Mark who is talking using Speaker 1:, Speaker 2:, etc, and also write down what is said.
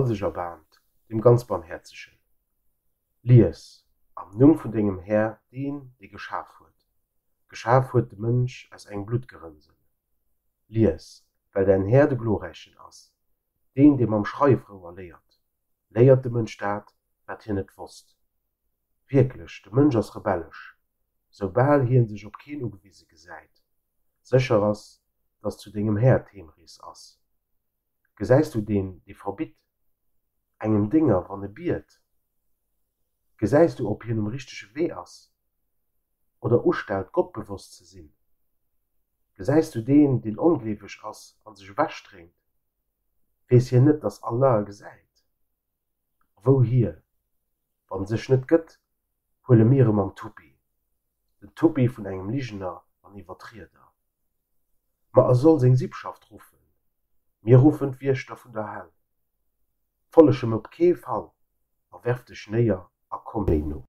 Speaker 1: all sech erbaarmt, deem ganz Barmhäerzegen. Lies, am Numm vun dengem Här, deen, dee geschaf huet, geschaf huet de Mënsch aus engem Bluttgerënnsel. Lies, well däin Här de Glorräichen ass, deen, dee mam Schreifrouer léiert, léiert de Mënsch dat, wat hien net wosst. Wierklech, de Mënsch ass rebellesch, soubal hien sech op keen ugewise gesäit. Sécher ass, datt zu dengem Här d'Heemrees ass. Gesäis du deen, dee verbitt? Engem Dénger, wann e biet? Gesäis du, ob hien um richtege Wee ass? Oder ustellt, gottbewosst ze sinn? Gesäis du deen, deen ongleeweg ass an sech ewechdréint? Weess hien net, datt Allah e gesäit? A wou hie wann sech net gëtt, huele mir e mam Tuppi, den Tuppi vun engem Ligener an Iwwertrieder. Ma e soll seng Sippschaft ruffen, mir ruffen d'Wiechter vun der Hell. Folleg em op kee Fall a werf dech néier a komm méi no.